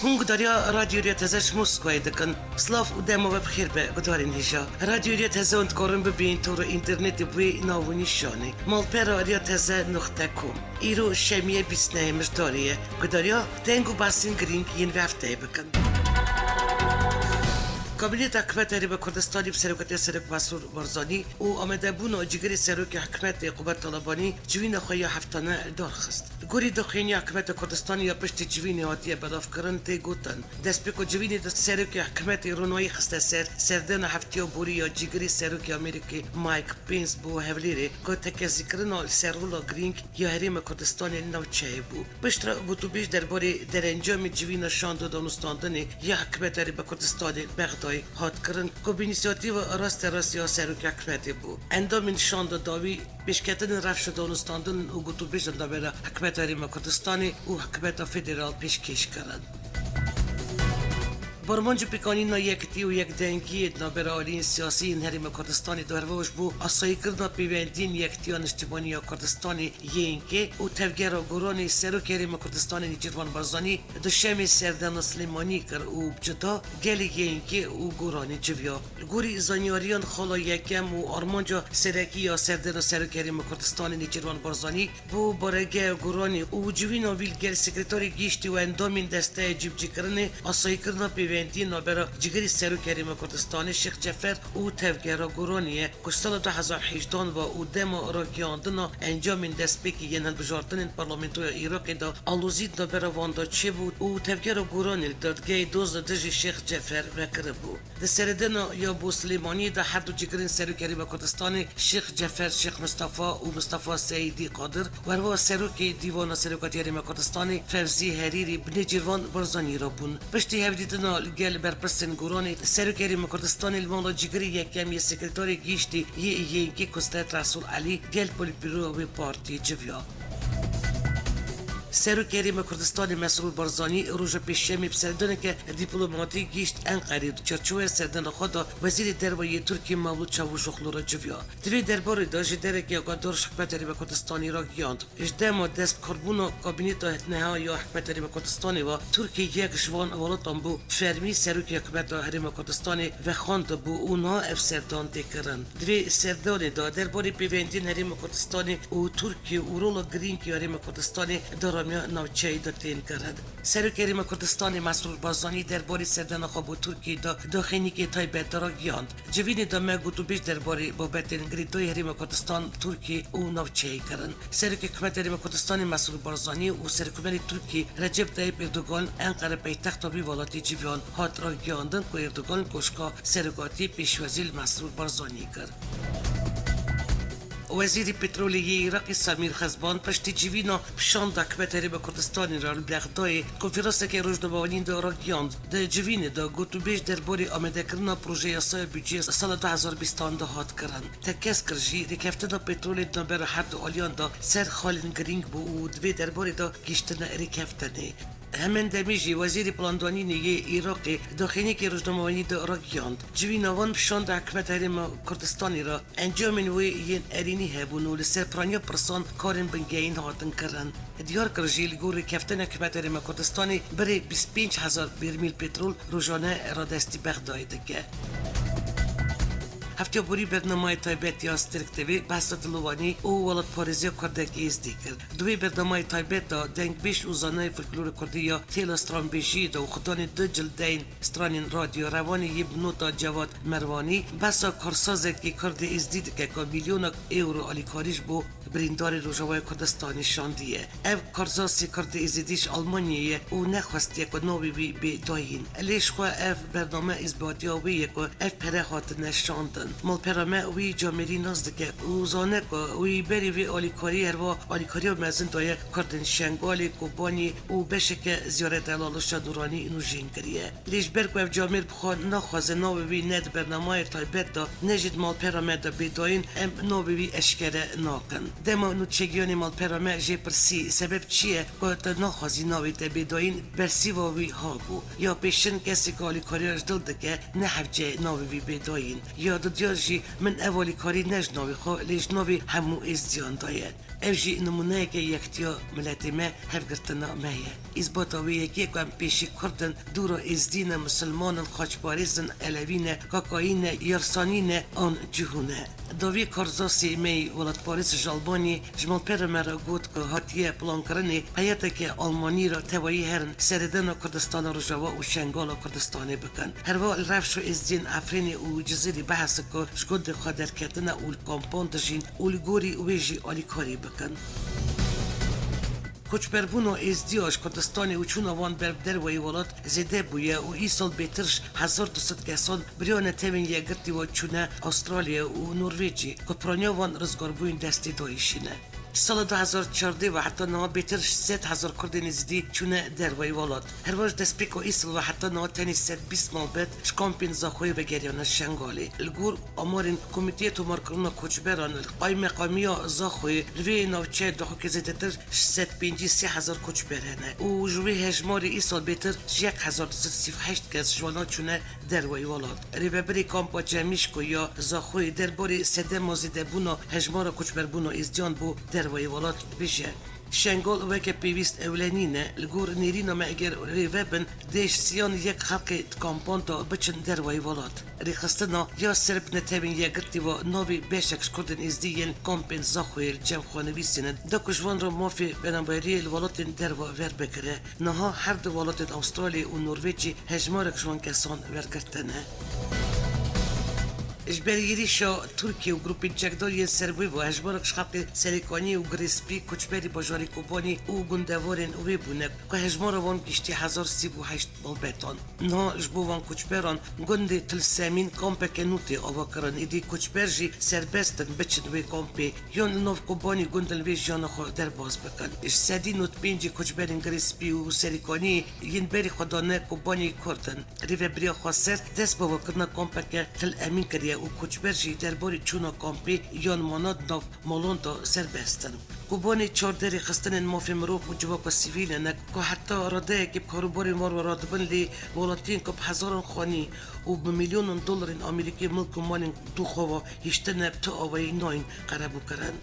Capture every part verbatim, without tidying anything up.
Hûn gudariya Radyo Riya Teze ji Moskowayê dikin. Silav û dema we bi xêr be, gudarên hêja. Radyo Riya Teze hûn dikarin bibînin tora înternetê bi wê nav û nîşanê: malpera riya teze nuqte com. Îro şemiyê bîst nehê Mijdarê ye. Gudariya deng û behsên girîng yên vê hefteyê bikin. Kabîneta Hikûmeta Herêma Kurdistanê bi serokatiya Serok Mesrûr Barzanî û amadebûna cîgirê Serokê Hikûmetê Kubat Talebanî civîna xwe ya heftane li dar xist. Li gorî daxuyaniya Hikûmeta Kurdistanê ya piştî civînê hatiye belavkirin, tê gotin, destpêka civînê de Serokê Hikûmetê ronahî xiste ser serdana heftiya borî ya cîgirê Serokê Amerîkê Mike Pence bo Hewlêrê, ku tekezîkirina li ser rola girîng ya Herêma Kurdistanê li navçeyê bû. Piştre gotûbêj derbarê derencamê civîna şanda danûstandinê ya Hikûmeta Herêma Kurdistanê li Bexdayê hat kirin, ku bi înîsiyatîfa rasterast ya Serokê Hikûmetê bû. Endamên şanda dawî pêşketinên rewşa danûstandin û gotûbêjan navbera Hikûmeta Herêma Kurdistanê û Hikûmeta Federal pêşkêş kirin. Bi armanca pêkanîna yekitî û yekdengiyê di navbera aliyên siyasî yên Herêma Kurdistanê de, herweş bo asayîkirina pêwendiyên Yekitiya Niştimanî ya Kurdistanê, Y N K, û Tevgera Goranê, Serokê Herêma Kurdistanê Nêçîrvan Barzanî duşemê serdana Silêmaniyê kir û bi cuda gelê Y N K û Goranê civiya. Li gorî zanyariyan, xala yekem û armanca serekî ya serdana Serokê Herêma Kurdistanê Nêçîrvan Barzanî bo baregeha Goranê û civîna wî li gel Sekreterê Giştî û endamên Desteya Cîbicîkirinê asayîkirina pêwendiyên navbera cîgirê Serokê Herêma Kurdistanê Şêx Cefer û Tevgera Goranê ye, ku ji sala du hezar hejdan ve û dema ragihiyandina encamên destpêkê yên hilbijartinên Parlamentoya Iraqê de alozî di navbera wan de çêbû û Tevgera Goranê li dadgehê doz li dijî Şêx Cefer vekiribû. Di seredana ya bo Silêmaniyê de her du cîgirên Serokê Herêma Kurdistanê Şêx Cefer Şêx Mistefa û Mistefa Seîdî Qadir û herwiha Serokê Dîwana Serokatiya Herêma Kurdistanê Fevzî Herîrî bi Nêçîrvan Barzanî re bûn. Piştî hevdîtina li gel berpirsên Goranê, Serokê Herêma Kurdistanê li mala cîgirê yekem yê Sekreterê Giştî yê Y N K Kosret Resûl Elî gel polîtbîroya wê partiyê civiya. Serokê Herêma Kurdistanê Mesrûr Barzanî roja Pêşemê bi serdaneke dîplomatîk gihîşt Enqerê. Di çarçoveya serdana xwe de Wezîrê Derve yê Tirkiyê Mevlût Çavuşoglu re civiya. Di vê derbarê de jêderekî agadar ji Hikûmeta Herêma Kurdistanê re gihand. Ji dema destbikarbûna kabîneta neha ya Hikûmeta Herêma Kurdistanê ve, Tirkiye yek ji van welatan bû fermî serokê Hikûmeta Herêma Kurdistanê vexwendibû û niha ev serdan tê kirin. Di vê serdanê de derbarê pêwendiyên Herêma Kurdistanê û Tirkiyê û rola girîng ya Herêma Kurdistanê di ramiya navçeyê de tên kirin. Serokê Herêma Kurdistanê Mesrûr Barzanî derbarê serdana xwe bo Tirkiyê de daxuyaniyekê taybet de ragihand. Civînê de me gotûbêj derbarê babetên girêdayî Herêma Kurdistan, Tirkiyê û navçeyê kirin. Serokê Hikûmeta Herêma Kurdistanê Mesrûr Barzanî û Serokkomarê Tirkiyê Recep Tayyip Erdogan Enqere paytexta vî welatî civiyan. Hat ragihandin ku Erdogan koşka serokatiyê pêşwazî li Mesrûr Barzanî kir. Wezîrê Petrolê yê Iraqê Samîr Xezban piştî civîna bi şanda Hikûmeta Herêma Kurdistanê re li Bexdayê konferanseke rojnamevanî de ragihand. Di civînê de gotûbêj derbarê amadekirina projeya yasaya budceyê sala du hezar bîstan de hat kirin. Tekez kir jî, rêkeftina petrolê di navbera her du aliyan de ser xalên girîng bû û di vê derbarê de gihîştine rêkeftinê. Hemen demê jî Wezîrê Plandanînê yê Iraqê daxuyaniyekê rojnamevanî de ragihand, civîna wan bi şanda Hikûmeta Herêma Kurdistanê re encamên wê yên erênî hebûn û li ser piraniya pirsan karên bingehîn hatin kirin. Diyar kir jî, li gor rêkeftina Hikûmeta Herêma Kurdistanê berê bîst pênc hezar bermîl petrol rojane radestî Bexdayê dike. Hefteya borî bernameya taybet ya Sterk T V behsa dilovanî û welatparêziya Kurdek Êzdî kir. Di wê bernameya taybet de dengbêj û zanayê folklorê Kurdî ya Têla Stranbêjiyê de û xudanê du cildeyên stranên Radyo Rewanê yê bi nota Cevat Merwanî behsa karsazekî Kurdê Êzdî dike ku milyonek ewro alîkarî ji bo birîndarê Rojavayê Kurdistanê şandiye. Ev karsazê Kurdê Êzidî ji Almanyayê ye û nexwestiye ku navê wî bê dayîn. Lê jixwe ev bername îsbatiya wê ye ku ev pere hatine şandin. Malpera me wî camêrî nas dike û zane ku wî berî vê alîkariyê herwiha alîkariya mezin daye Kurdên Şengalê, Kobaniyê û beşeke ziyareta Lala Şah Nûranî nûjên kiriye. Lê ji ber ku ev camêr bi xwe naxwaze navê wî ne di bernameyê taybet de ne jî di malpera me de bê dayîn, em navê wî eşkere nakin. Dema nûçegiyanê malpera me jê pirsî, sebeb çi ye ku tu naxwazî navê te bê dayîn, bersîva wî ha bû: ya pêşin kesê ku alîkariya ji dil dike, ne hevce navê wî bê dayîn, ya di Ya jî min ev alîkarî ne ji navê xwe, lê ji navê hemû êzdiyan daye. Ev jî nimûneyeke yektiya miletê me, hevgirtina me ye. Îsbata wê yekê ku em pêşî Kurd in, dûra êzdî ne, misilman in, xaçparêz in, elewî ne, kakayî ne, yarsanî ne an cihû ne. Dawiyê Karzasê me yî welatparêz ji Almanyê ji malpera me re got ku hatiye plankirinê heyeteke Almanî re tevayî herin serêdana Kurdistana Rojava û Şengala Kurdistanê bikin. Herwiha li rewşa êzdiyên Efrînê û Cizîrê behs ku ji gundê xwe derketine û li kampan dijîn û li gorî wê jî alîkarî bikin. Koçberbûna êzdiya ji Kurdistanê û çûna wan ber bi derveyî welat zêde bûye û îsal bêtir ji hezar du sed kesan bi riya Netewên Yekgirtî ve çûne Astralya û Norvêcê ku piraniya wan rizgarbûyîn destê DAIŞ'î ne. Sala du hezar çardeh ve heta niha bêtir ji sed hezar Kurdên êzidî çûne derveyî welat. Herwiha ji destpêka îsal ve heta niha tenê sed bîst malbet ji kampên Zaxoyê vegeriyane Şengalê. Li gor amarên Komîteya Tomarkirina Koçberan, qaymeqamiya Zaxoyê li vê navçeyê daxwekê zêdetir ji sed pêncî sê hezar koçber hene û ji wê hejmarê îsal bêtir ji yek hezar du sed sî û heşt kes ji wana çûne derveyî welat. Rêvebirê kampa Çemîşko ya Zaxoyê derbarê sedema zêdebûna hejmara koçberbûna êzdiyan bo derveyî welat dibêje, Şengal weke pêwîst ewle nîne. Li gor nêrîna me eger rêve bin, dê ji siyan yek xelkê di kampan de biçin derveyî welat. Rêxistina ya ser bi Netewên Yekgirtî ve navê beşek ji Kurdên Êzdî yên kampên Zaxoyê li cem xwe nivîsîne, da ku ji wan re mafê penaberiyê li welatên derve verbigire. Niha her du welatên Astralya û Norvêcê hejmarek ji wan kesan wergirtine. Ji ber êrîşa Tirkiye û grûpên çekdar yên ser wê ve hejmarek ji xelkê Serêkaniyê û Girêspî koçberî bajarê Kobanî û gundevarên wê bûne ku hejmara wan gihîştî hezar sî û heşt malbetan. Niha ji bo van koçberan gundê Til Semîn kampeke nû tê avakirin. Êdî koçber jî serbest in biçin wê kampê yan li nav Kobanî gundin wê jiyana xwe derbas bikin. Ji sedî nod pêncî koçberên Girê Spî û Serîkaniyê yên berî xwe dane Kobanî Kurd in. Rêvebiriya Xweser dest bi avakirina kampeke Til Emîn kiriye û koçber jî derbarê çûna kampê yan mana di nav malan de serbest in. Kobanê çar derê xistinên mafê mirov û civaka sivîl hene ku heta radeyekê bi karûbarên wan re radibin, lê welatiyên ku bi hezaran xanî û bi milyonan dolarên Amerîkî milk û malên dû xwe ve hiştine, bi tu awayî nayên qerebûkirin.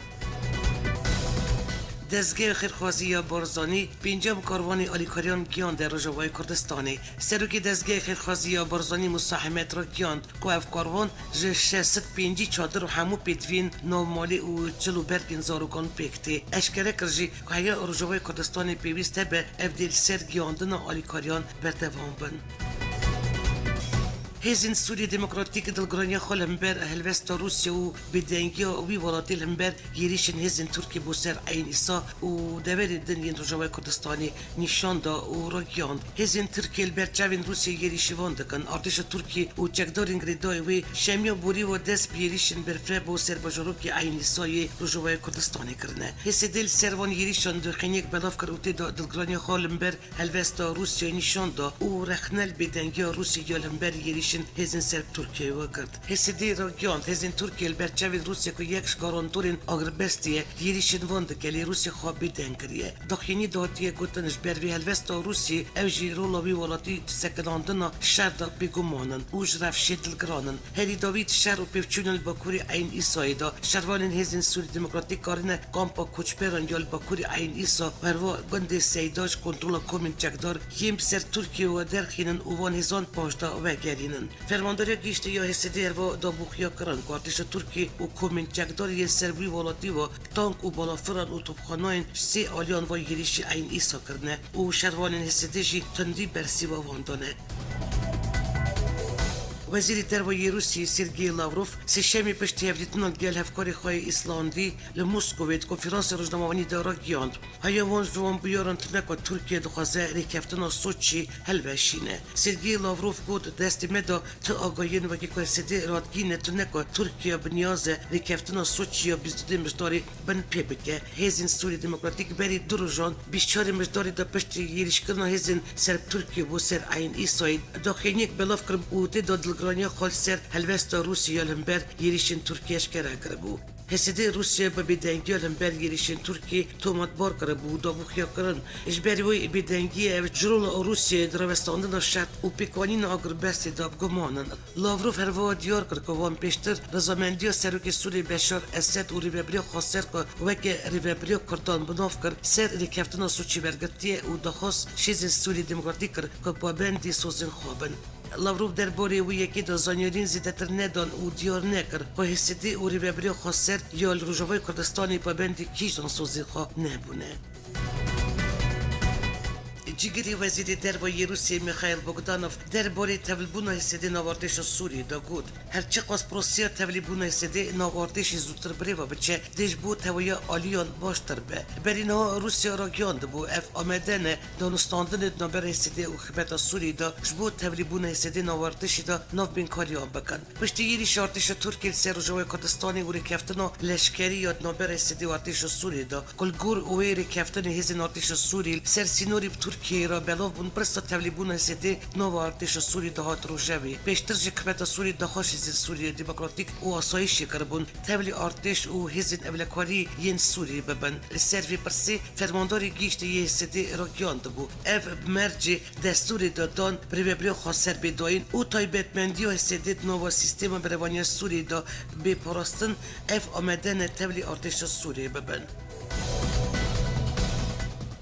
Dezgeha Xêrxwazî ya Barzanî pêncem karvanê alîkariyan giyande Rojavayê Kurdistanê. Serokê Dezgeha Xêrxwazî ya Barzanî Musa Hemed ragihand ku ev karvan ji şeş sed pêncî çadir û hemû pêdiviyên navmalê û çil û bergên zarokan pêk tê. Eşkere kir jî ku heya Rojavayê Kurdistanê pêwîst hebe ev dê li ser gihandina alîkariyan berdewam bin. Hêzên Sûriyê Demokratîk dilgiraniya xwe li hember helwesta Rûsya û bêdengiya wî welatî li hember êrîşên hêzên Tirkiyê bo ser Eyn Îsa û deverên din yên Rojavayê Kurdistanê nîşan da û ragihand, hêzên Tirkiyê li ber çavên Rûsyayê êrîşî van dikin. Artêşa Tirkiyê û çekdarên girêdayî wê şemiya borî ve dest bi êrîşên berfireh bo ser bajarokê Eyn Îsa yê Rojavayê Kurdistanê kirine. H S D li ser van êrîşan doxîniyek belav kir û tê de dilgiraniya xwe li hember helwesta Rûsyayê nîşan da û rexne li bêdengiya Rûsyayê ya li hember êrîşên hêzên ser Tirkiyeyê ve girt. H S D ragihand, hêzên Tirkiyê li ber çavên Rûsyayê ku yek ji garantorên agirbestê ye, êrîşên van dike, lê Rûsya xwe bêdeng kiriye. Daxuyaniyê de hatiye gotin, ji ber vê helwesta Rûsiyê ew jî rola wî welatî di sekinandina şer de bêguman in û ji rewşê dilgiran in. Herî dawî di şer û pêvçûna li bakurê Eyn Îsayê de şervanên Hêzên Sûrî Demokratîk karine kampa koçberan ya li bakurê Eyn Îsa û herwiha gundê Seyda ji kontrola komên çekdar yên bi ser Tirkiyeyê ve derxînin û van hêzan paşda vegerînin. Fermandariya Giştî ya H S D herwiha dabûxiya kirin ku artêşa Tirkiyê û komên çekdar yên ser wî welatî ve tank û balafiran û topxanayên ji sê aliyan van êrîşî Eyn Îsa kirine û şervanên H S D jî tundî bersîva van dane. Wezîrê Derve yê Rûsiyê Sergey Lavrov Sêşemê piştî hevdîtina gel hevkarê xwe yê Îslandî li Moskovê di konferansê rojnamevanî de ragihand, heya wan ji wan biyaran tune ku Tirkiye dixwaze rêkeftina Soçî hilweşîne. Sergey Lavrov got, destê me de tu agahiyên wekî ku S D radgîne tune ku Tirkiye bi niyaz e rêkeftina Soçî ya bîst û duyê Mijdarê bin pê bike. Hêzên Sûrî Demokratîk berî du rojan bîst çarê Mijdarê de piştî êrîşkirina hêzên ser bi Tirkiye bo ser Eyn Îsayê daxuyaniyek belav kiribû û tê de dilgiraniya xwe li ser helwesta Rûsya ya li hember êrîşên Tirkiye eşkere kiribû. Hêsedê Rûsya bi bêdengiya li hember êrîşên Tirkiyê tometbar kiribû û dabû xuya kirin. Ji ber wê bêdengiyê ev ji rola Rûsyayê di rawestandina şert û pêkanîna agirbestê de bi guman in. Lavrov herwiha diyar kir ku wan pêştir rizamendiya serokê Sûriyê Beşar Esed û rêveberiya xweser ku weke rêveberiya Kurdan bi nav kir ser rêkeftina Soçî wergirtiye û daxwaz ji Hêzên Sûriyê Demokratîk kir ku pabendî sozên xwe bin. Lavrov derbarê wê yekê de zanyariyên zêdetir nedan û diyar nekir ku Hêsedê û rêveberiya xweser ya li Rojavayê Kurdistanê pabendî kîjan sozên xwe nebûne. Cîgirê Wezîrê Derve yê Rûsiyê Mikhail Bogdanov derbarê tevlîbûna Hêsedê nav artêşa Sûriyê de got, her çiqas prosîya tevlîbûna Hêsedê nav artêşê zûtir bi rê ve biçe, dê ji bo tewahiya aliyan baştir be. Berî niha Rûsya ragihiyandibû, ev amade ne danûstandinê di navbera Hêsedê û hikûmeta Sûriyê de ji bo tevlîbûna Hêsedê nav artêşê de navbînkariyan bikin. Piştî êrîşa artêşa Tirkiyê li ser Rojavayê Kurdistanê û rêkeftina leşkerî ya di navbera Hêsedê û artêşa Sûriyê de, ku li gor wê rêkeftinê hêzên artêşa Sûriyê li ser sînorî bi Tirkiyeyê re belav bûn, pirsa tevlîbûna Hêsedê di nava artêşa Sûriyê de hat rojevê. Pêştir jî hikûmeta Sûriyê daxwaz ji Hêzên Sûriyê Demokratîk û Asayîşê kiribûn, tevlî artêş û hêzên ewlekariyê yên Sûriyê bibin. Li ser vê pirsê fermandarê giştî yê Hêsedê ragihiyandibû, ev bi mercê destûrê de dan bi rêveberiya xweser bê dayîn û taybetmendiya Hêsedê di nava sîstema berevaniya Sûriyê de bê parastin, ev amade ne tevlî artêşa Sûriyê bibin.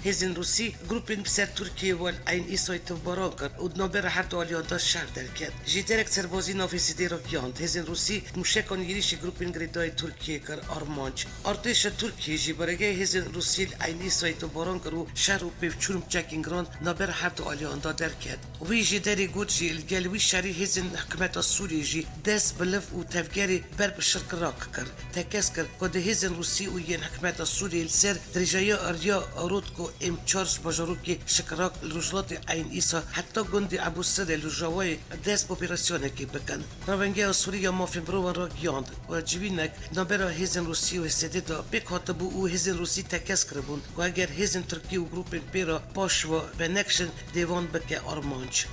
Hêzên Rûsî grûpên bi ser Tirkiyeyê ve li Eyn Îsayê tevbaran kir û di navbera her du aliyan de şer derket. Jêderek serbazî nav Hêsedê ragihand, hêzên Rûsî mûşekan êrîşî grûpên girêdayî Tirkiyeyê kir armanc. Artêşa Tirkiyê jî bi rêgehê hêzên Rûsî li Eyn Îsayê tevbaran kir û şer û pêvçûn bi çekên giran navbera her du aliyan de derket. Wî jêderê got jî, li gel wî şerî hêzên hikûmeta Sûriyê jî dest bi liv û tevgerê ber bi şikrak kir. Tekez kir ku di hêzên Rûsî û yên hikûmeta Sûriyê li ser dirêjaya riya Rotko M çar ji bajarokê Şikrak li rojhilatê Eyn Îsa heta gundê Ebû Sirê li rojavayê dest bi operasyonekê bikin. Ravengeha Sûrî ya Mafên Mirovan ragihand ku civînek navbera hêzên Rûsî û Hêsedê de pêk hatibû û hêzên Rûsî tekez kiribûn ku eger hêzên Tirkî û grûpên pê re paş ve venekşin, dê wan bike armanc.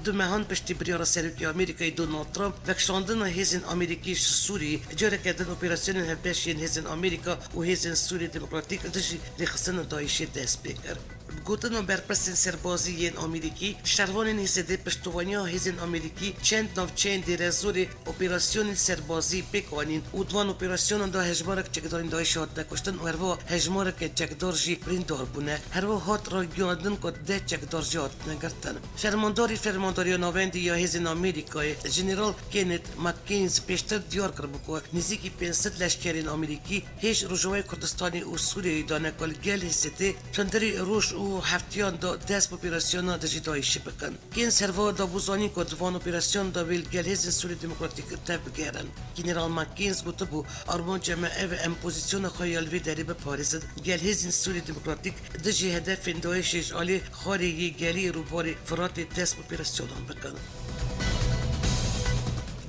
Du mehan piştî biryara Serokê Amerîkayê Donald Trump vekişandina hêzên Amerîkî ji Sûriyê, careke din operasyonên hevbeş yên hêzên Amerîka û hêzên Sûriyê Demokratîk dijî rêxistina DAIŞê dest pê kir. Bi gotina berpirsên serbazî yên Amerîkî, şervanên Hêsedê piştevaniya hêzên Amerîkî çend navçeyên Dêrezorê operasyonên serbazî pêk anîn û di van operasyonan de hejmarek çekdarên DAIŞê hatine kuştin û herwiha hejmareke çekdar jî birîndar bûne. Herwiha hat ragihandin ku deh çekdar jî hatine girtin. Fermandarê Fermandariya Navendî ya Hêzên Amerîkayê, General Kenneth McKenzie pêştir diyar kiribû ku nêzîkî pênc sed leşkerên Amerîkî hêj Rojavayê Kurdistanê û Sûriyeyê dane ku li gel Hêsedê hundirê roj û heftiyan de dest bi operasyona dijî DAIŞê bikin. Keynes herwiha dabû zanîn ku di van operasyonê de wê li gel Hêzên Sûriyê Demokratîk tevbigerin. General McKenzie gotibû, armanca me ev e em pozîsyona xwe ya li vê derê biparêzin, gel Hêzên Sûriyê Demokratîk dijî hedefên DAIŞê ji alî xwarê yê gelî rûbarê Firatê dest bi operasyonan bikin.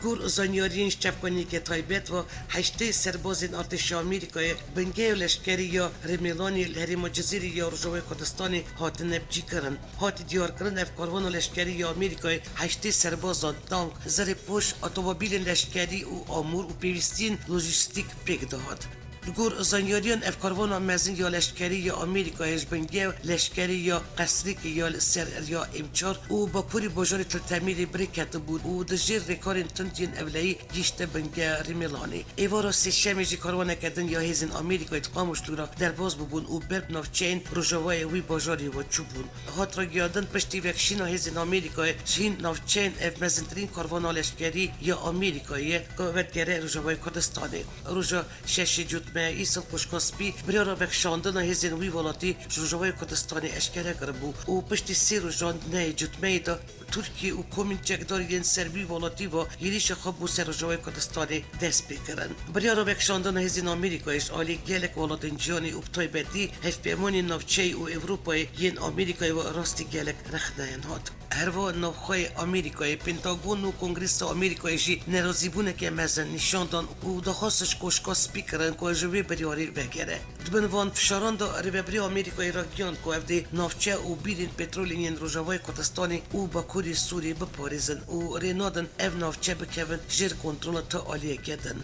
Gor zanyariyên ji çavkaniyeke taybet ve heştê serbazên artêşa Amerîkayê bingeya leşkerî ya Rêmêlanê li herêma Cizîrê ya Rojavayê Kurdistanê hatine bicîkirin. Hatî diyarkirin, ev karwana leşkerî ya Amerîkayê heştê serbazan, tank, zirê poş, otomobîlên leşkerî û amûr û pêwîstiyên lojîstîk pêk dihat. Li gor zanyariyan ev karwana mezin ya leşkerî ya Amerîkayê ji bingeya leşkerî ya Qesrîkê ya li ser riya M çar û bakurî bajarê Til Temîrê bi rê ketibû û di jêr rêkarên tund yên ewlehî gihîşte bingeya Rêmêlanê. Êvara sêşemê jî karwaneke din ya hêzên Amerîkayê di Qamişlo re derbas bûbûn û ber bi navçeyên rojavayê wî bajarî ve çûbûn. Hat ragihandin, piştî vekişîna hêzên Amerîkayê ji hîn navçeyên ev mezintirîn karwana leşkerî ya Amerîkayê ye ku vedigere Rojavayê Kurdistanê. Roja şeşê Cotmehê îsal Koşka Spî biryara vekişandina hêzên wî welatî ji Rojavayê Kurdistanê eşkere kiribû û piştî sê rojan di nehê Cotmehê de Tirkiye û komên çekdar yên ser wî welatî ve êrîşa xwe bo ser Rojavayê Kurdistanê dest pê kirin. Biryara vekişandina hêzên Amerîkayê ji alî gelek welatên cîhanê û bi taybetî hevpeymanên navçeyê û Ewropayê yên Amerîkayê ve rastî gelek rexneyên hat. Herwiha navxweyê Amerîkayê, Pentagon û Kongresa Amerîkayê jî nerazîbûneke mezin nîşan dan û daxwaz ji Koşka Spî kirin ku ji wê biryarê vegere. Di bin van fişaran de Rêvebirê Amerîkayê ragihan ku ev dê navçe û bîrên petrolên yên Rojavayê Kurdistanê û Bakurê Sûriyê biparêzin û rê nadin ev navçe bikevin jêr kontrola ti aliyeke din.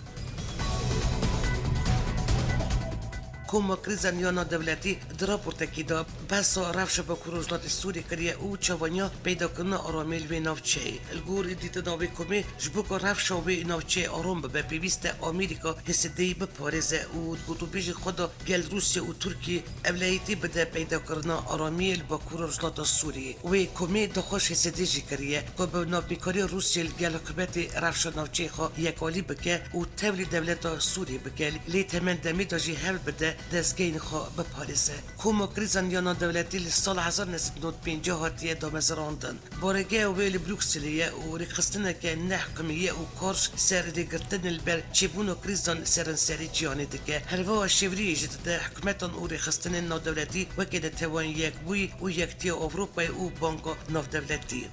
Koma Krîzên ya Navdewletî di raportekî de behsa rewşa Bakur û Rojhilatê Sûriyê kiriye û çavaniya peydakirina aramiyê li wê navçeyê. Li gor dîtina wê komê, ji bo ku rewşa wê navçeyê aram bibe, pêwîst e Amerîka H S D'yê biparêze û di gotûbêjên xwe de gel Rûsya û Tirkiyê ewlehiyetî bide peydakirina aramiyê li Bakur û Rojhilata Sûriyê. Wê komê daxwaz H S D jî kiriye ku bi navbînkariya Rûsyayê li gel hikûmetê rewşa navçeyê xwe yekalî bike û tevlî dewleta Sûriyê bike, lê temen demê de jî hewl bide dezgehên xwe biparêze. Koma Krîzên ya Navdewletî li sala hezar neh sed û nod û pêncî hatiye damezrandin. Baregeha wê li Brukselê ye û rêxistineke nehikimî ye û kar ji ser rêgirtinê li ber çêbûna krîzan seranserî cîhanê dike. Herwiha şêwiriyê jî dide hikûmetan û rêxistinên navdewletî weke Neteweyan Yekbûyî û Yekitiya Ewropayê û Banka Navdewletî.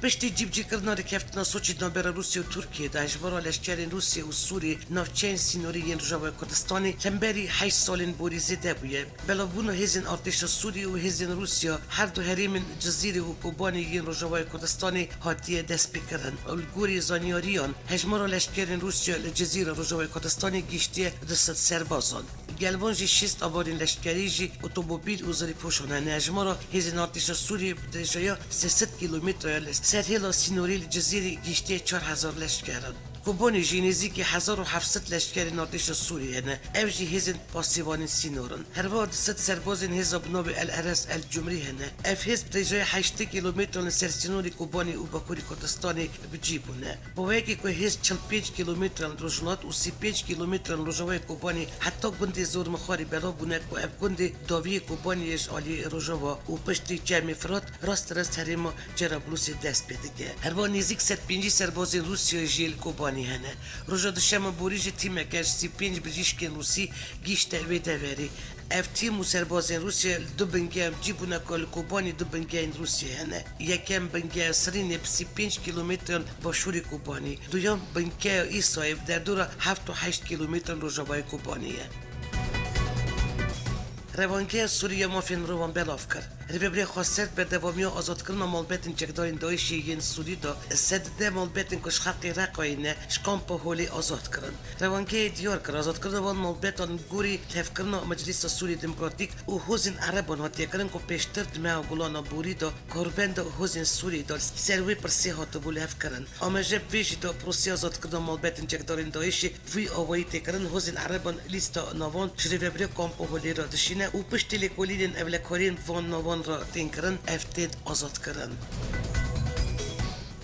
Piştî cîbicîkirina rêkeftina Soçî di navbera Rûsya û Tirkiyê de, hejmara leşkerên Rûsya û Sûrî navçeyên sînorî yên Rojavayê Kurdistanê hemberî heşt salên borî zêde bûye. Belavbûna hêzên artêşa Sûrî û hêzên Rûsya her du herêmên Cizîrê û Kobanê yên Rojavayê Kurdistanê hatiye destpêkirin. Li gorî zanyariyan, hejmara leşkerên Rûsya li Cizîra Rojavayê Kurdistanê gihiştiye du sed serbazan. Gel van jî şêst avarên leşkerî jî otomobîl û zirîpoşan hene. Hejmara hêzên artêşa Sûrî bi dirêjaya sê sed kîlometreya li ser hêla sînorî li Cizîrê gihiştiye çar hezar leşkeran. Kobanê jî nêzîkî hezar û heft sed leşkerên artêşa Sûrî hene. Ev jî hêzên pasîvanên sînor in. Herwiha du sed serbazên hêza bi navê El Eres El Cumrî hene. Ev hêz bi dirêjaya heştê kîlometran li ser sînorê Kobanê û Bakurê Kurdistanê bi cî bûne. Bi wê yekê ku hêz çil pênc kîlometran li rojhilat û sî pênc kîlometran li rojavayê Kobanê heta gundê Zormixwarê belav bûne ku ev gundê dawiyê Kobanê ye ji aliyê rojava û piştî çermê Firat rast rast herêma Cerablusê dest pê dike. Herwiha nêzîk sed pêncî serbazên Rûsya jî li Kobanê hene. Roja duşema borî jî tîmeke ji sî pênc bijîşkên Rûsî gihişte wê deverê. Ev tîm û serbazên Rûsya li du bingehên cî bûne ku li Kobanê du bingehên Rûsya hene. Yekem bingeya Sirînê bi sî pênc kîlometran başûrê Kobanê. Duyem bingeya Îsayê bi derdora heft û heşt kîlometran rojavayê Kobanê ye. Rewangeya Sûrî ya Mafên Mirovan belav kir. Rêvebirê Xweser berdewamiya azadkirina malbetên çekdarên DAIŞê yên Sûrî de sed deh malbetên ku ji xelkê Reqayê ne ji kampa Holê azad kirin. Rewangehê diyar kir, azadkirina van malbetan li gorî lihevkirina Meclîsa Sûrî Demokratîk û Hozên Ereban hatiye kirin ku pêştir di meha Gulana borî de karbenda Hozên Sûrî de li ser wê pirsê hatibû lihevkirin. Amaje bi vê jî de proseya azadkirina malbetên çekdarên DAIŞê bi vî awayî tê kirin, Hozên Ereban lîsta navan ji rêvebirê kampa Holê re dişîne û piştî lêkolînên ewlekariyên bi van navan re tên kirin, ev tên azadkirin.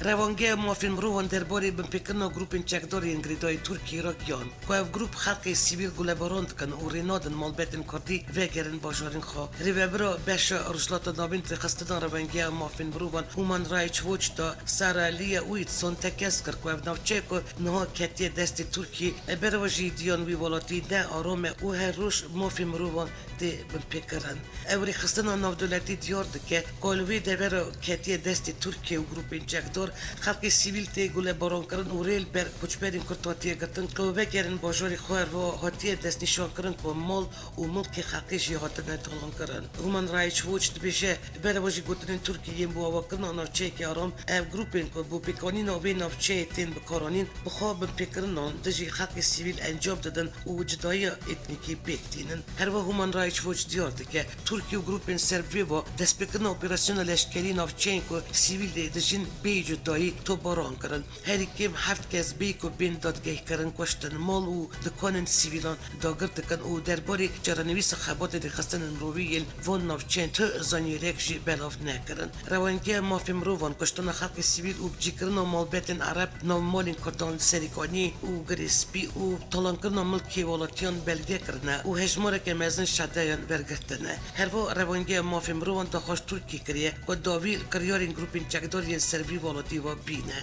Rewangeya Mafên Mirovan derbarê binpêkirina grûpên çekdar yên girêdayî Tirkiyê re gihan ku ev grûp xelkê sivîl gulebaran dikin û rê nadin malbetên Kurdî vegerin bajarên xwe. Rêvebira Beşa Rojhilata Navîn Rêxistina Rewangeya Mafên Mirovan Human Rights Watch de Sarah Leah Whitson tekez kir ku ev navçeyê ku niha ketiye destê Tirkiyê, bereva jî diyan wî welatî ne aram e û her roj mafê mirovan tê binpêkirin. Ew rêxistina navdewletî diyar dike ku li wê devera ketiye destê Tirkiye û grûpên çekdar, xelkê sivîl tê gulebarankirin û rê li ber koçberên Kurd hatiye girtin ku vegerin bajarê xwe. Herwiha hatiye destnîşankirin ku mal û milkê xelkê jî hatine talankirin. Human Rights Watch dibêje, bereva jî gotinên Tirkiyê yên bi awakirina navçeyekî aram, ev grûpên ku bo pêkanîna wê navçeyê tên bikaranîn, bi xwe binpêkirinan dijî xelkê sivîl encam didin û cudayiya etnîkî pêk tînin. Herwiha Human Rights Watch diyar dike, Tirkiye û grûpên ser vê va destpêkirina operasyona leşkerî navçeyên ku sivîl lê dijîn bêyî cudayî tobaran kirin. Herî kêm heft kes bêyî ku bên dadgehkirin kuştin, mal û dikanên sivîlan dagir dikin û derbarê çarenivîsa xebatên rêxistinên mirovî yên van navçeyên tu zanyariyek jî belav nekirin. Rewangiya mafê mirovan, kuştina xelkê sivîl û bicîkirina malbetên Ereb, nav malên Kurdan li Serîkaniyê û Girê Spî û talankirina milkê welatiyan belge kirine û hejmareke mezin şedeyan wergirtine. Herwiha Rewangiya Mafê Mirovan daxwaz Tirkiyê kiriye ku dawî li kiryarên grûpên çekdar yên ser vî welatî ve bîne.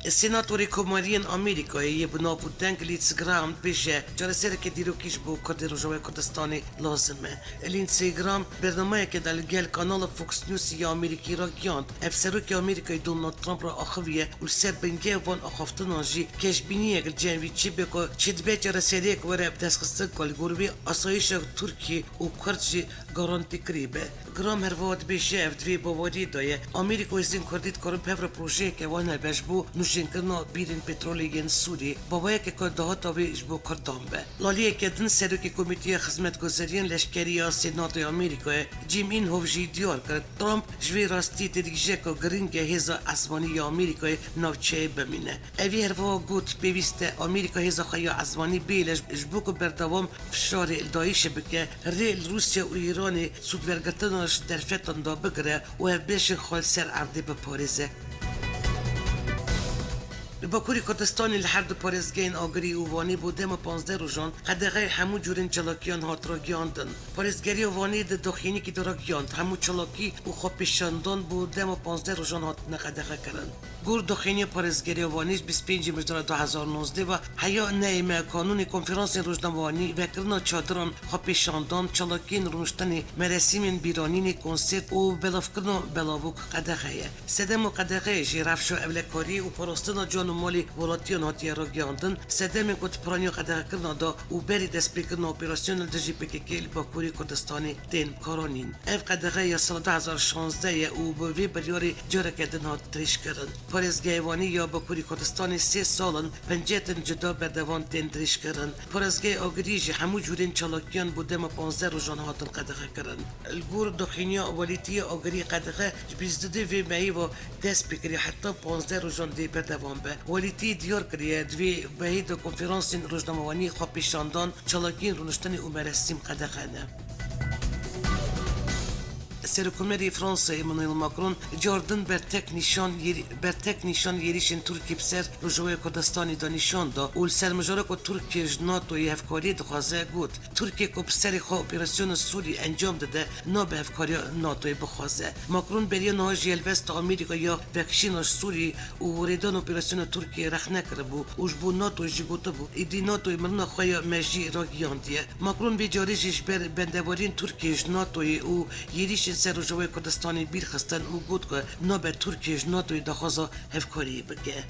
Senatorê Komariyên Amerîkayê yê bi nav û deng Lindsey Graham dibêje, çaresereke dîrokî ji bo Kurdên Rojavayê Kurdistanê lazim e. Lindsey Graham bernameyeke de li gel kanala Fox News ya Amerîkî ragihand, ev serokê Amerîkayê Donald Trump re axiviye û li ser bingehê van axaftinan jî keşbîniyek li cem vî çêbû ku çêdibe çareseriyek were bi destxistin ku li gor wê asayişa Tirkiyê û Kurd jî garantîkirî be. Graham herwiha dibêje, ev di vê baweriyê de ye, Amerîka û hêzên Kurdî dikarin bi hev re projeyeke wan hebe ji bo nûjênkirina bîrên petrolê yên Sûriyê, bi awayeke ku dahata wê ji bo Kurdan be. Laliyeke din, serokê Komîteya Xizmetguzariyên Leşkerî ya Senatoya Amerîkayê, Jim Inhofe jî diyar kir, Trump ji vê rastiyê didirîje ku girîng e hêza esmanî ya Amerîkayê navçeyê bimîne. Evî herwiha got, pêwîst e Amerîka hêza xwe ya esmanî bihêle ji bo ku berdewam fişarê li DAIŞê bike, rê li Rûsya û Îranê sûdwergirtina ji derfetan de bigire û ev beşên xwe li ser erdê biparêze. Li Bakurê Kurdistanê li her du parêzgehên Agirî û Wanê bo dema panzdeh rojan qedexeyê hemû cûrên çalakiyan hat ragihandin. Parêzgeriya Wanê di daxuyaniyekî de ragihand, hemû çalakî û xwepêşandan bo dema panzdeh rojan hatine qedexekirin. Gor daxuyaniya parêzgeriya Wanê ji bîst û pêncî Mijdara du hezar û nozdeh ve heya neyê me kanûnê konferansên rojnamevanî, vekirina çadiran, xwepêşandan, çalakiyên rûniştinê, meresîmên bîranînê, konsert û belavkirina belavok qedexe ye. Sedema qedexeyê jî rewşa ewlekariyê û parastina can û malê welatiyan hatiye ragihandin, sedemên ku di piraniya qedexekirina de û berî destpêkirina operasyona li dijî P K K li Bakurê Kurdistanê tên karanîn. Ev qedexe ya sala du hezar şazdeh ye û bi vê biryarê careke din hat dirêjkirin. Parêzgehê Wanî ya Bakurê Kurdistanê sê sal in pencetin cuda berdevan tên dirêjkirin. Parêzgehê Agirî jî hemû cûrên çalakiyan bo dema panzdeh rojan hatin qedexekirin. Li gor daxuyaniya Welîtiyê Agirî qedexe ji bîst û du vê mehî ve dest pê kiriye, heta panzdeh rojan dê berdewam be. Welîtiyê diyar kiriye, di vê mehî de konferansên rojnamevanî, xwepêşandan, çalakiyên rûniştinê û meresîm qedexe ne. Serokkomarê Fransayê Emmanuel Macron car din bertek nîşan yêrî-, bertek nîşan êrîşên Tirkiyê bi ser Rojavayê Kurdistanê de nîşan da û li ser mijara ku Tirkiye ji NATOyê hevkariyê dixwaze, got, Tirkiye ku bi serê xwe operasyona Sûriyê encam dide, nabe hevkariya NATOyê bixwaze. Macron beriya niha jî helwesta Amerîka ya vekişîna ji Sûriyê û rêdana operasyona Tirkiyê rexne kiribû û ji bo NATOyê jî gotibû, êdî NATOyê mirina xwe ya mejî ragihandiye. Macron vê carê jî ji ber bendewariyên Tirkiyê ji NATOyê û yêrîşên ser Rojavayê Kurdistanê bîr xistin û got ku nabe Tirkiye ji NATOyê daxwaza hevkariyê bike.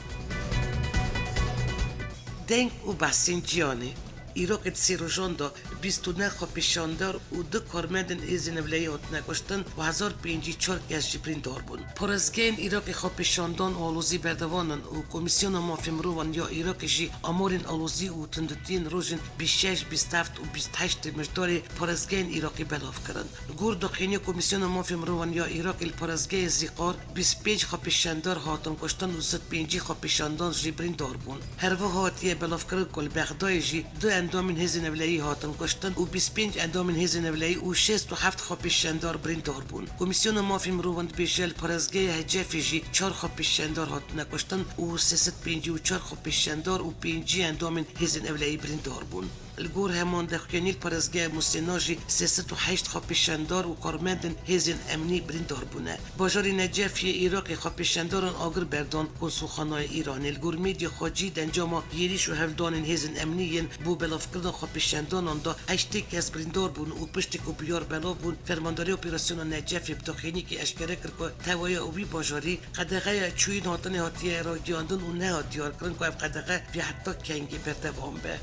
Deng û behsên cîhanê. Iraqê di sê rojan de bîst û neh xwepêşandar û du karmendên Hêzên Ewleyî hatine kuştin û hezar pêncî çar kes jî birîndar bûn. Parêzgehên Iraqê xwepêşandan û alozî berdewam in û Komîsyona Mafê Mirovan ya Iraqê jî amarên alozî û tundûtiyên rojên bîst û şeş, bîst û heft û bîst û heşt Mijdarê parêzgehên Iraqê belav kirin. Li gor daxuyaniya Komîsyona Mafê Mirovan ya Iraqê li parêzgehê Zîqar bîst û pênc xwepêşandar hatin kuştin û sed û pêncî xwepêşandan jî birîndar bûn. Her wiha hatiye belavkirin ku li Bexdayê jî du endamên Hêzên Ewleyî hatin kuştin û bîst û pênc endamên Hêzên Ewleyî û şêst û heft xwepêşandar birîndar bûn. Komîsyona Mafê Mirovan dibêje li parêzgehê Hecefê jî çar xwepêşandar hatine kuştin û sê sed pêncî û çar xwepêşandar û pêncî endamên Hêzên Ewleyî birîndar bûn. Li gor heman daxuyanî li parêzgeha Musêna jî sê sed û heşt xwepêşandar û karmendên hêzên emnî birîndar bûne. Bajarê Necefiyê Iraqê xwepêşandaran agir berdan konsulxanayê Îranê. Li gor medya xwecî di encama yêrîş û hewldanên hêzên emnî yên bo belavkirina xwepêşandanan de heştê kes birîndar bûn û piştî ku bûyar belav bûn, Fermandariya Operasyona Necefê bi daxuyaniyekê eşkere kir ku tevahiya wî bajarî qedexeya çûyîn hatinê hatiye ragihandin û nehat diyarkirin ku ev qedexe bê heta kengî berdewam be.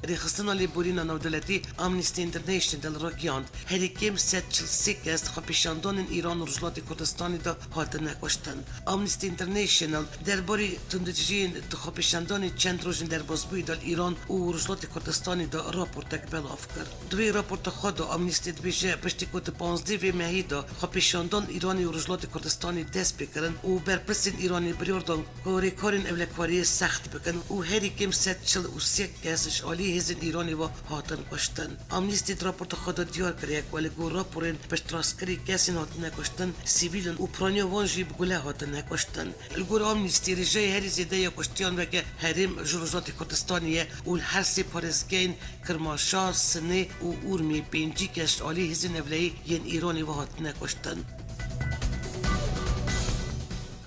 Rêxistina Lêborîna Navdewletî Amnesty International ragihand, herî kêm sed çil sê kes di xwepêşandanên Îran û Rojhilatê Kurdistanê de hatine kuştin. Amnesty International derbarê tundûtiyên di xwepêşandanê çend rojên derbasbûyî de li Îran û Rojhilatê Kurdistanê de raportek belav kir. Di wê raporta xwe de Amnesty dibêje, piştî ku di panzdeh vê mehî de xwepêşandan Îranê û Rojhilatê Kurdistanê dest pê kirin û berpirsên Îranê biryar dan ku rêkarên ewlekariyê sext bikin û herî kêm sed çil û sê kes ji alî hêzên Îranê ve hatin kuştin. Amnesty di raporta xwe de diyar kiriye ku li gor raporên piştrastkirî kesên hatine kuştin sivîl in û piraniya wan jî bi gule hatine kuştin. Li gor Amnesty, rêjeyê herî zêde ya kuştiyan weke herêm ji Rojhilatê Kurdistanê ye û li her sê parêzgehên Kirmaşar, Sinê û Urmiyê pêncî kes ji alî hêzên ewleyî yên Îranê ve hatine kuştin.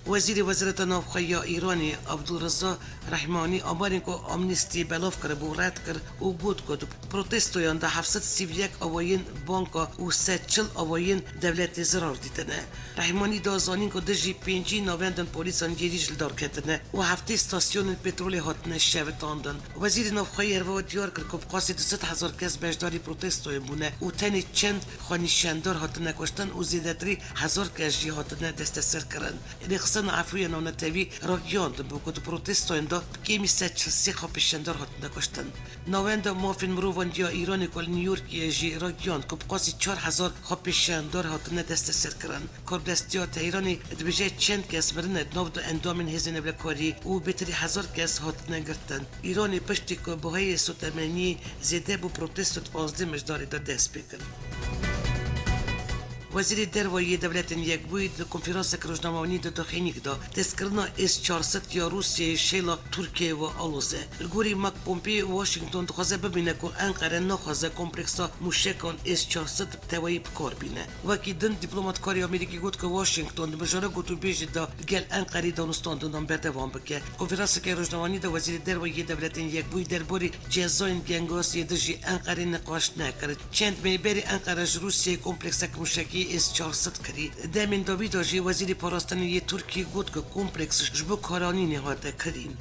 Wezîrê Wezareta Navxwe ya Îranê Abdulreza Rehmanî amarên ku Amnestî belav kiribû red kir û got ku di protestoyan de heft sed sî û yek avayên banka û sed çil avayên dewletê zirar dîtine. Rehmanî da zanîn ku dijî pêncî navendên polîsan êrîş li dar ketine û heftê stasyonên petrolê hatine şewitandin. Wezîrê Navxweyî herwiha diyar kir ku bi qasî du sed hezar kes beşdarî protestoyên bûne û tenê çend xwenîşendar hatine kuştin û zêdetirî hezar kes jî hatine desteserkirin. Rêxistina Efû ya Navnetewî ragihand bû ku di protestoyan de bi kêmî sed çil sê xwepêşendar hatine kuştin. Navenda Mafên Mirovan ya Îranê ku li New Yorkê ye jî ragihand ku bi qasî çar hezar xwepêşandar hatine desteserkirin. Karbidestiya Tehranê dibêje çend kes mirine di nav du endamên Hêzên Ewlekariyê û bêtirî hezar kes hatine girtin. Îranê piştî ku buhayê sotemeniyê zêde bû, protesto di pazdeh Mijdarê de dest pê kir. Wezîrê Derve yê Dewletên Yekbûyî di konferanseke rojnamevanî de daxuyaniyek da, destskirina S çar sed ya Rûsyayê şêla Tirkiyeyê ve aloz e. Li gorî Mike Pompeo, Washington dixwaze bibîne ku Enqere naxwaze kompleksa mûşekan S çar sed bi tewayî bi kar bîne. Wekî din, dîplomatkarê Amerîkî got ku Washington di mijara gotûbêjê de li gel Enqerê danûstandinan berdewam bike. Konferanseke rojnamevanî de Wezîrê Derve yê Dewletên Yekbûyî derbarê cezayên Gengasiyê dijî Enqerê niqaş nekir. Çend meh berî Enqere ji Rûsyayê kompleksek mûşekî S çar sed kirî. Demên dawî de jî Wezîrê Parastinê yê Tirkî got ku kompleks ji bo karanînê hate kirîn.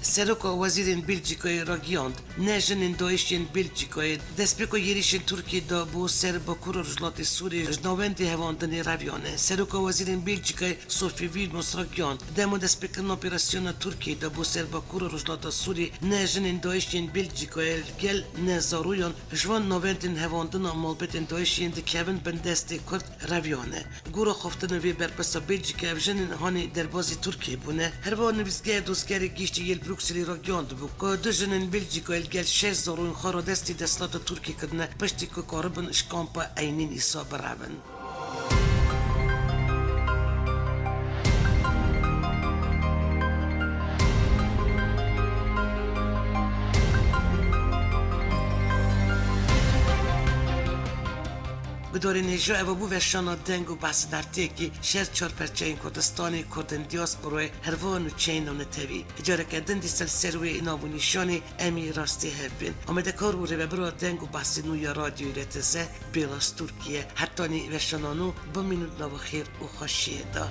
Seroka Wezîrên Belçîkayê ragihand, ne jinên DAIŞ yên Belçîkayê. Destpêka êrîşên Tirkiyê de bo ser Bakur û Rojhilatê Sûriyê ji navendê hevandinê reviyane. Seroka Wezîrên Belçîkayê Sophie Wilmos ragihand, dema destpêkirina operasyona Tirkiyê de bo ser Bakur û Rojhilata Sûriyê ne jinên DAIŞ yên Belçîkayê li gel ne zaroyan ji van navendên hevandina malbetên DAIŞ yên dikevin bin destê Kurd reviyane. Gora xaftinê vê berpirsa Belçîkê ev jinên hanê derbazî Tirkiyê bûne. Herwiha nivîsgeha Dozgerê Giştî yê li Brukselê ragihand bû ku du jinên Belçîkayê li gel şeş zaroyên xwe radestî desthilata Tirkiyê kirine, piştî ku karibin ji kampa Eynîn Îsa birevin. Gudarên hêja, eva bû veşana deng û behsên hefteyekî ji her çar perçeyên Kurdistanê, Kurdên diasporayê, herwiha nûçeyên navnetewî. Careke din dîsa li ser wê nav û nîşanê em ê rastî hev bên. Amadekar û rêvebira deng û behsên nû ya Radyoyê R T S, Bêlas Tirkiye. Hetanî veşana nû, bimînin di nava xêr û xweşiyê de.